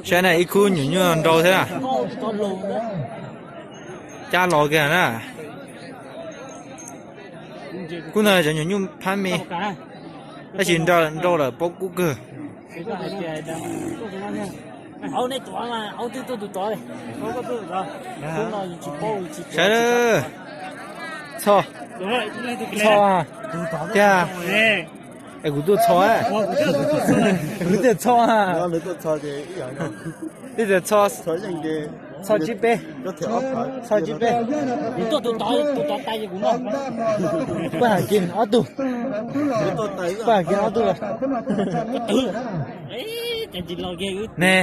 Saib na, ib khub nyuam nyuj nrau thiab na. Cab los kiag na. Khub no cov nyuam nyuj phab me, tab sis nrau lawm paub kub kawg. Saib, txho, txho tiag. Es kuv tuaj txho, kuv tuaj txho. Ib txhia txho, txho tsib peb, txho tsib peb. Pab Ham Kim ob tug, pab Ham Kim ob tug los. Ne,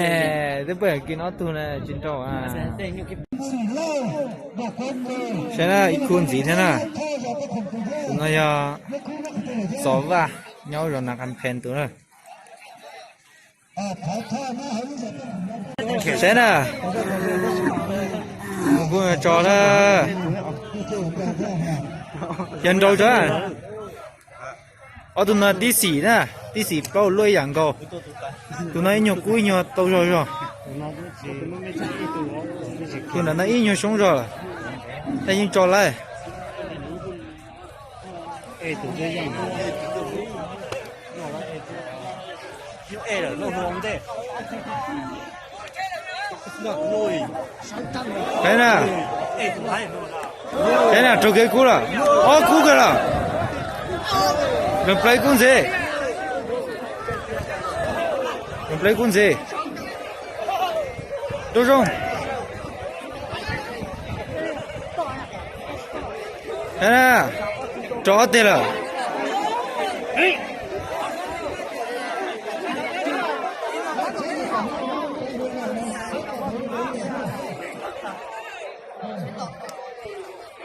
twb pab Ham Kim ob tug na tsis nrau. Saib na, ib khub ntxiv thiab na. Tus no yog Txov Vaj nyob zos Nas Qas Phees tus na. Saib na, kuj tso na, yog nrau tso. Ob tug no tib xim na, tib xim plaub luaj ib yam nkaus. Tus no ib nyuag kub ib nyuag tau zog zog. Tus nram no ib nyuag xyoob zog lawm, tab yeej tso laij. Saib na, saib na, raug kev kub lawm, ob kub kawg lawm. Nplees kub ntxiv, nplees kub ntxiv. Rau zoo. Rau ob teg lawm.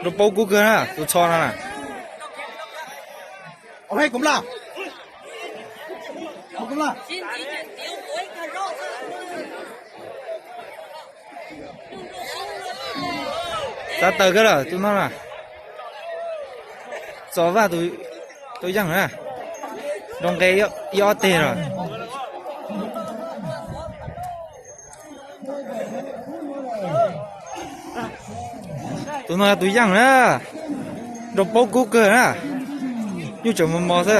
Rau paub kub kawg na tus txho no na. Xav tawm kawg lawm tus no na. Txov Vaj tus yeej na, rau nqe ib ob teg lawm. Tus no tus yeej na, rau paub kub kawg na, nyuj tseem mos mos xwb.